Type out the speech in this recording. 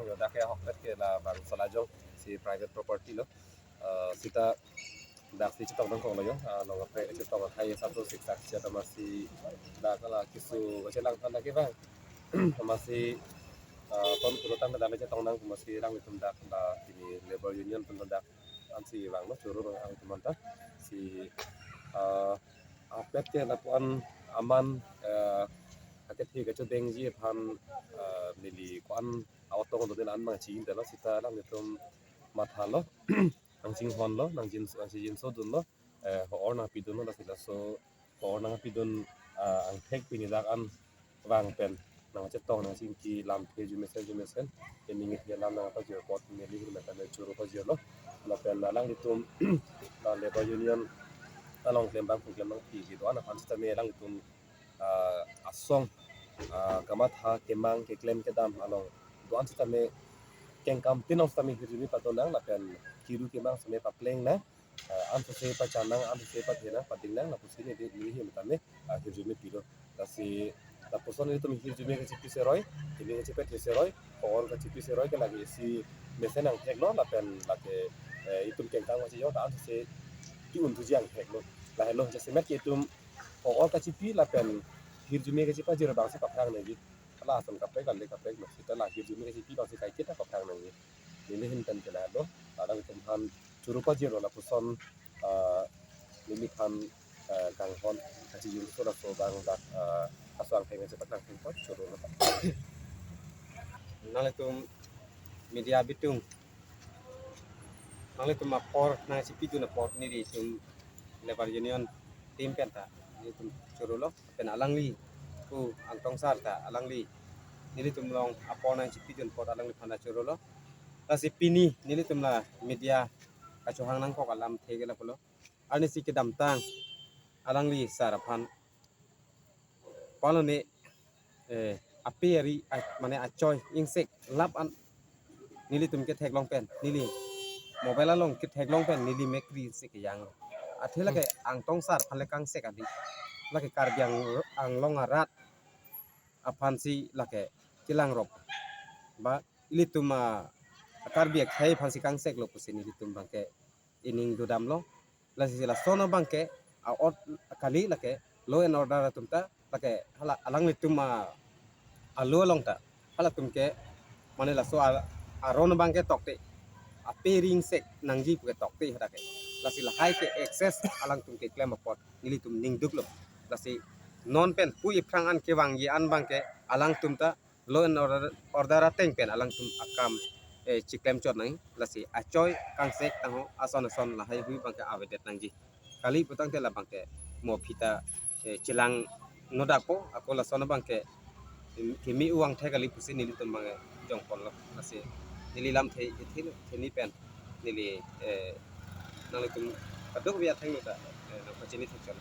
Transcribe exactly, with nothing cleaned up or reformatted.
Yo, dak ke ahokpet ke la bang Solajong, si private property lo. Eh, seta dak si chetong nangkoklo yo. Ah, long kaprek chetong hai satu siksak siya ta masi dak la keso kachelang aphan dak ke bang. Masi, ah, ton kulo tang dak chetong nang masi alanglitum dak la pini labour union atum dak ansi vanglo, choro alanglitum anta. Si, ah, ahokpet ke lapu-an aman, eh, akethe kachodengji aphan, eh, neli ko-an a-otong do den an bang chi-indetlo, seta alanglitum mathalo, nangchinghonlo, nangjin, nangchingjinso dunlo, eh, ho-or nangpidunlo, lasi laso ho-or nangpidun, ah, angthek pini dak an vang pen nangchetong nangchingki lamthe arjumesen arjumesen, ening ethi alam nangpajir apot neli ahirjume ta choro pajirlo. Lapen alanglitum, ah, labour union along klembang pu klembangpi kedo-an aphan sitame alanglitum, ah, asong, ah, kamatha kemang keklem kedam along do-an sitame kengkam tin along sitame hirjume padon nang lapen kiru kemang sitame papleng nang, ah, ansose pachan nang, ansose pathe nang, pading nang, lapusi neli, neli ahin tame, ah, hirjume pilo. Lasi lapuson nelitum hirjume kachipi seroi, ening kachipet seroi, ho-or kachipi seroi ke lake isi mesen angtheklo lapen lake, eh, itum kengkam kachijok ta ansose ki-un thuji angtheklo. Lahelo jasemet ke itum ho-or kachipi lapen hirjume kachipajir bangsi kaphrang nangji. Hala ason kaprek, kali kaprek, no seta la hirjume kachipi bangsi kaiketa kaphrang nangji. Neli ahin pen ke lahelo, alanglitum aphan choro pajirlo lapuson, ah, neli aphan, ah, kanghon kachijinso laso bang dak, ah, aso angthek nangchepaklang apot chorolo. Nanglitum media bitung, nanglitum apor nangchipidun apot nelitum labour union team pen ta nelitum chorolo, pen alangli pu Angtong sir ta alangli nelitum along apor nangchipidun apot alangliphan ta chorolo. Lasi pini nelitum la media kachohang nangkok alamthe ke lapulo. Arnisi kedamtang alangli sir aphan palone, eh, ape ari, a-, mane achoi ingsek lap an nelitum ketheklong pen, neli mobile along ketheklong pen neli mekri se kejang. Athe lake Angtong sir aphan le kangsek adi. Lake Karbi Ang-, Anglong arat aphansi lake kelangrop. Ba ilitum a Karbi akhei aphansi kangseklo pusi nelitum abangke ening dodamlo. Lasi lason abangke a-ot kali lake law and order atum ta lake hala alanglitum a, alo along ta halatum ke mane laso a, aron abangke tokte, ape ari ingsek nangji puke tokte hadak ke. Lasi lahai ke excess alangtum keklem apot nelitum ningduklo. Lasi non pen pu iphrang an kevangji an abangke alangtum ta law and order, order ateng pen alangtum akam, eh, chiklem chot nang, lasi achoi kangsek tangho ason ason lahai hui abangke avedet nangji. Kali putangte labangke mo aphi ta, eh, chelang nodakpo, ako lason abangke kimi uang the kali pusi nelitum abangke jongponlo. Lasi neli lamthe ithi, theni pen neli, eh, nanglitum kadokave athengno ta, eh, nangpachini thekchot.